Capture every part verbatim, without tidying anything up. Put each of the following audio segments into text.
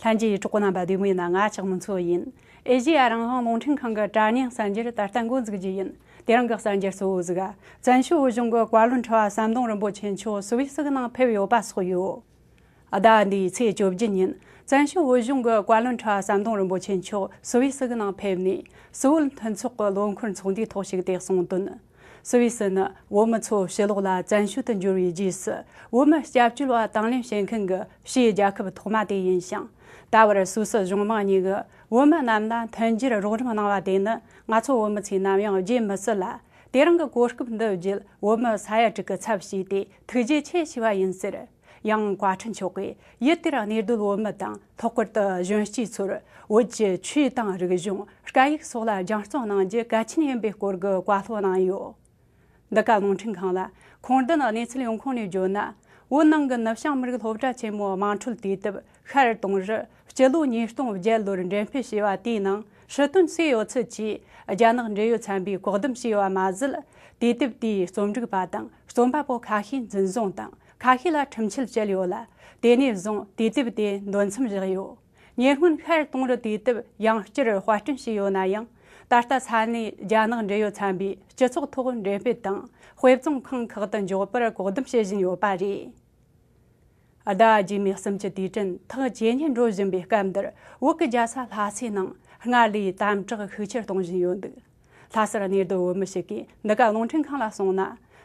ལྷན་རྒྱས་གྲོགས་པོ་རྣམ་པ་བདེ་མོ་ཡིན་ན། ང་ཆགས་མི་ཚོ་ཡིན། ཨེ་ཤེ་ཡ་རང་དབང་རླུང་འཕྲིན་ཁང་གི་དྲ་བརྙན་གསར་འགྱུར་ད་ལྟ་འགོ་འཛུགས་རྒྱུ་ཡིན། དེ་རིང་གི་གསར་འགྱུར་གཙོ་བོ་ཟིག་བཙན་བྱོལ་བོད་གཞུང་གི་བཀའ་བློན་ཁྲི་པ་ཟམ་གདོང་རིན་པོ་ཆེ་མཆོག་སུད་སི་གི་ནང་ཕེབས་ཡོད་པ་སོགས་ཡོད། ཟླ་འདིའི་ཚེས་བཅོ་བརྒྱད་ཉིན་བཙན་བྱོལ་བོད་གཞུང་གི་བཀའ་བློན་ཁྲི་པ་ཟམ་གདོང་རིན་པོ་ཆེ་མཆོག་སུད་སི་གི་ནང་ཕེབས་ནས་སུད་བོད་མཐུན་ཚོགས་ཀྱི་ལོ་འཁོར་ཚོགས་འདུའི་ཐོག་ཞུགས་ཏེ་གསུངས་དོན། སུད་སི་ནི་བོད་མི་ཚོ་ཕྱི་ལོགས་ལ་བཙན་བྱོལ་དུ་འབྱོར་བའི་རྗེས་སུ་བོད་མི་སྐྱབས་བཅོལ་བ་དང་ལེན་བྱེད་མཁན་གྱི་ཕྱིའི་རྒྱལ་ཁབ་ཐོག་མ་དེ་ཡིན་ཞིང་། ད་བར་སུད་སི་གཞུང་མང་གཉིས་ཀྱིས་བོད་མི་རྣམས་ལ་མཐུན་འགྱུར་རོགས་རམ་གནང་བ་དེ་ནི་ང་ཚོ་བོད་མི་ཚོས་ནམ་ཡང་བརྗེད་མི་སྲིད་ལ། དེ་རིང་གི་གོ་སྐབས་འདི་བརྒྱུད་བོད་མི་ས་ཡ་དྲུག་གི་ཚབ་བྱས་ཏེ་ཐུགས་རྗེ་ཆེ་ཞུས་པ་ཡིན་ཟེར། ཡང་བཀའ་ཁྲི་མཆོག་གིས་ཡུལ་དེར་གནས་སྡོད་བོད་མི་དང་ལྷག་པར་དུ་གཞོན་སྐྱེས་ཚོར་བོད་ཀྱི་ཆོས་དང་རིག་གཞུང་། སྐད་ཡིག་སོགས་ལ་སྦྱང་བརྩོན་གནང་རྒྱུ་གལ་ཆེན་ཡིན་པའི་སྐོར་གྱི་བཀའ་སློབ་གནང་ཡོད། འདི་ག་རླུང་འཕྲིན་ཁང་ལ་ཁུངས་ལྡན་གནས་ཚུལ་ཡོང་ཁུངས་ནས་བརྗོད་ན། བོད་ནང་གི་ནུབ་བྱང་མི་རིགས་སློབ་གྲྭ་ཆེན་མོའི་དམངས་ཁྲོད་དུས་དེབ་ཤར་གཏོང་རུ་སྤྱི་ལོ་ཉིས་སྟོང་བརྒྱད་ལོར་འགྲེམས་སྤེལ་བྱས་པ་དེའི་ནང་ཧྲི་ཏོན་སུའེ་ཡོད་ཚུལ་གྱིས་རྒྱ་ནག་འབྲེལ་ཡོད་ཚན་པས་བཀག་སྡོམ་བྱས་པ་མ་ཟད། དུས་དེབ་དེའི་རྩོམ་སྒྲིག་པ་དང་རྩོམ་པ་པོ་ཁ་ཤས་འཛིན་བཟུང་དང་ཁ་ཤས་ལ་ཁྲིམས་ཆད་བཅད་ཡོད་ལ། དེ་ནས་བཟུང་དུས་དེབ་དེ་འདོན་མཚམས་བཞག་ཡོད། ཉེ་སྔོན་ཤར་གཏོང་རུ་དུས་དེབ་ཡང་བསྐྱར་དཔར་སྐྲུན་བྱས་ཡོད་ན་ཡང་། ད་ལྟ་ས་གནས་རྒྱ་ནག་འབྲེལ་ཡོད་ཚན་པས་སྤྱི་ཚོགས་ཐོག་འགྲེམས་སྤེལ་དང་དཔེ་བཙོན་ཁང་ཁག་ཏུ་འཇོག་པར་བཀག་སྡོམ་བྱེད་བཞིན་ཡོད་པ་རེད། ཟླ་བ་རྗེས་མའི་གསུམ་གྱི་དུས་དྲན་ཐག་ཇེ་ཉེ་འགྲོ་བཞིན་པའི་སྐབས་འདིར། བོད་ཀྱི་རྒྱལ་ས་ལྷ་སའི་ནང་སྔར་ལས་དམ་དྲག་ཤུགས་ཆེར་གཏོང་བཞིན་ཡོད་འདུག་ལྷ་སར་གནས་སྡོད་བོད་མི་ཞིག་གིས་འདི་ག་རླུང་འཕྲིན་ཁང་ལ་གསུངས་ན།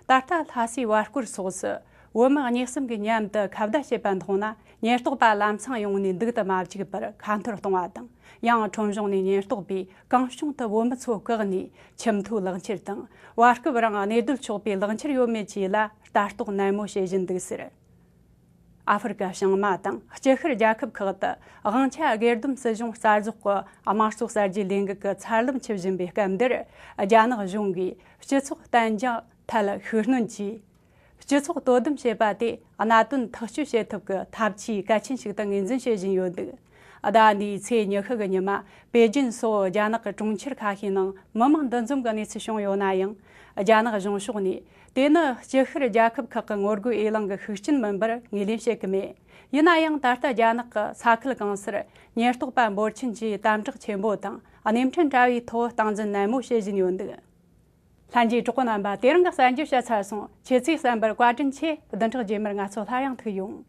ད་ལྟ་ལྷ་སའི་བར་སྐོར་སོགས་སུ་བོད་མི་གཉིས་གསུམ་གྱིས་མཉམ་དུ་ཁ་བརྡ་བྱེད་པ་མཐོང་ན། ཉེན་རྟོག་པ་ལམ་སང་ཡོང་ནས་འདུག་ཏུ་མ་བཅུག་པར་ཁ་འཐོར་གཏོང་བ་དང་། ཡང་ཁྲོམ་གཞུང་ནས་ཉེན་རྟོག་པས་གང་བྱུང་དུ་བོད་མི་ཚོ་བཀག་ནས་ཁྱིམ་ཐོའི་ལག་འཁྱེར་དང་། བར་སྐབས་རང་གནས་སྡོད་ཆོག་པའི་ལག་འཁྱེར་ཡོད་མེད་བཅས་ལ་ལྟ་རྟོག་ནན་མོ་བྱེད་བཞིན་འདུག་ཟེར། ཨ་ཧྥེ་རི་ཀ་བྱང་མ་དང་སྐྱི་ཤར་རྒྱལ་ཁབ་ཁག་ཏུ་དབང་ཆ་སྒེར་སྡོམ་སྲིད་གཞུང་གསར་འཛུགས་ཀྱི་དམངས་གཙོ་གསར་བརྗེའི་ལས་འགུལ་གྱི་མཚར་ལམ་འཁྱེར་བཞིན་པའི་སྐབས་འདིར། རྒྱ་ནག་གཞུང་གིས་སྤྱི་ཚོགས་བརྟན་འཇགས་ཐད་ཤུགས་སྣོན་གྱིས། སྤྱི་ཚོགས་དོ་དམ་བྱེད་པ་དེ་གནད་དོན་ཐག་གཅོད་བྱེད་ཐབས་ཀྱི་ཐབས་ཇུས་གལ་ཆེན་ཞིག་ཏུ་ངོས་འཛིན་བྱེད་བཞིན་ཡོད་འདུག་ཟླ་འདིའི་ཚེས་ཉི་ཤུ་གི་ཉི་མ། པེ་ཅིན་སོགས་རྒྱ་ནག་གི་གྲོང་ཁྱེར་ཁ་ཤས་ནང་མི་མང་འདུ་འཛོམས་ཀྱི་གནས་ཚུལ་བྱུང་ཡོད་ན་ཡང་། རྒྱ་ནག་གཞུང་ཕྱོགས་ནས་དེ་ནི་སྐྱི་ཤར་རྒྱལ་ཁབ་ཁག་གི་ངོ་རྒོལ་འོས་ལངས་ཀྱི་ཤུགས་རྐྱེན་མིན་པར་ངོས་ལེན་བྱེད་ཀྱི་མེད། ཡིན་ན་ཡང་། ད་ལྟ་རྒྱ་ནག་གི་ས་ཁུལ་གང་སར་ཉེན་རྟོག་པ་འབོར་ཆེན་གྱིས་དམ་དྲག་ཆེན་པོ་དང་། གནས་མཐུན་དྲ་བའི་ཐོག་སྟངས་འཛིན་ནན་མོ་བྱེད་བཞིན་ཡོད་འདུག་ལྷན་རྒྱས་གྲོགས་པོ་རྣམ་པ། དེ་རིང་གི་གསར་འགྱུར་བཤད་ཚར་སོང་། ཁྱེད་ཚོས་གསན་པར་བཀའ་དྲིན་ཆེ། བདུན་ཕྲག་རྗེས་མར་ང་ཚོ་སླར་ཡང་ཐུག་ཡོང་།